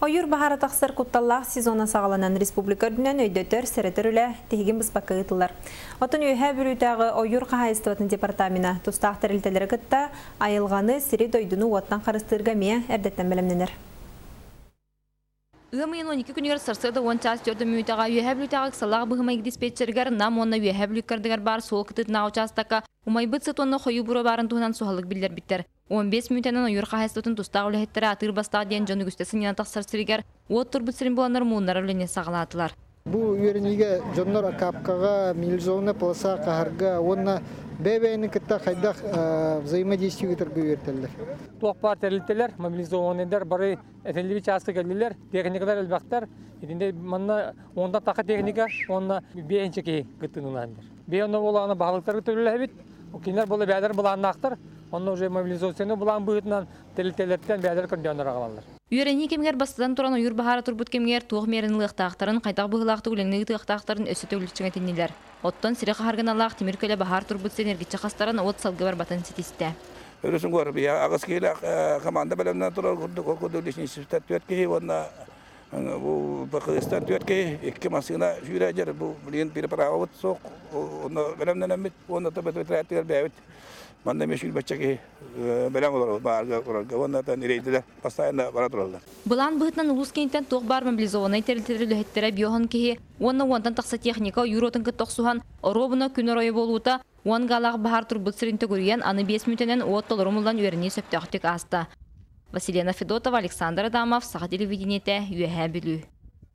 Ойуур баһаара тахсар кутталлаах сезона саҕаланан республика үрдүнэн өйдөтөр, сэрэтэр үлэ тиһигин быспакка ыытыллар. Оттон Үөһээ Бүлүүтээҕи ойуур хаһаайыстыбатын департамена тустаах тэрилтэлэри кытта айылҕаны, сири-дойдуну уоттан харыстыырга эмиэ эрдэттэн бэлэмнэнэр. Ыам ыйын 12 күнүгэр сарсыарда 10 чаас 4 мүнүүтэҕэ Үөһээ Бүлүүтээҕи ыксаллаах быһымайгы диспетчеригэр Нам уонна Үөһээ Бүлүү ыккардыгар баар суол кытыытынааҕы учаастакка умайбыт сыт уонна хойуу буруо баарын туһунан суһаллык биллэрбиттэр. 15 мүнүүтэнэн ойуур хаһаайыстыбатын тустаах үлэһиттэрэ атыыр бастаах диэн дьон үгүстэ сынньана тахсар сиригэр уот турбут сирин буланнар мууннарар үлэни саҕалаатылар. Бу үөрэниигэ дьоннор акапкаҕа, мобилизованнай полоса хаһарга уонна бэйэ-бэйэни кытта хайдах взаимодействие ыытарга үөрэтэллэр. Туох баар тэрилтэлэр, мобилизованныйдар бары этиллибит чааска кэллилэр, техникалар элбэхтэр. Итиннэ манна уонтан таха техника уонна биэһинчэ киһи кыттыылааннар. Биэ онно буолаҕына баһылыктары төлөлөһөбүт. Кинилэр буола бэйэлэр былааннаахтар. Онно уже мобилизацияны былаан быһыытынан тэрилтэлэртэн бэйэлэр көрдөөннөр аҕалаллар. Үөрэнии кэмигэр бастатан туран ойуур баһаара турбут кэмигэр туох миэрэни ылыахтаахтарын, хайдах быһыылаахтык үлэни ыытыахтаахтарын өссө төгүл чиҥэтиннилэр. Оттон сири хаһаргыналаах тимир көлө баһаар турбут сирин эргиччи хастаран уот салгы барбатын ситистэ. Өрүсүн куорат биһиэхэ аҕыс киһилээх команда бэлэмнэнэн турар курдук, ол курдук лесничествоттан түөрт киһи уонна бу ПХС-тан түөрт киһи, икки массыына сүүрээдьэр бу билигин переправабыт суох, онно бэлэмнэнэммит уонна бэтэрээтигэр бэйэбит манна эмиэ сүүрбэччэ киһи бэлэм олоробут баарга турарга уонна рейдэлэр постоянно бара тураллар. Былаан быһыытынан улуус кииниттэн туох баар мобилизованнай тэрилтэлэр үлэһиттэрэ биоһон киһи уонна уонтан тахса техника ойуур уотун кытта охсуһан, оруобуна күн оройо буолуута уон гаалаах баһаар турбут сирин төгүрүйэн, аны биэс мүнүүтэнэн уот толору умуллан үөрэнии сөптөөхтүк ааста. Василена Федотова, Александр Адамов, Саха телевидениетэ, Үөһээ Бүлүү.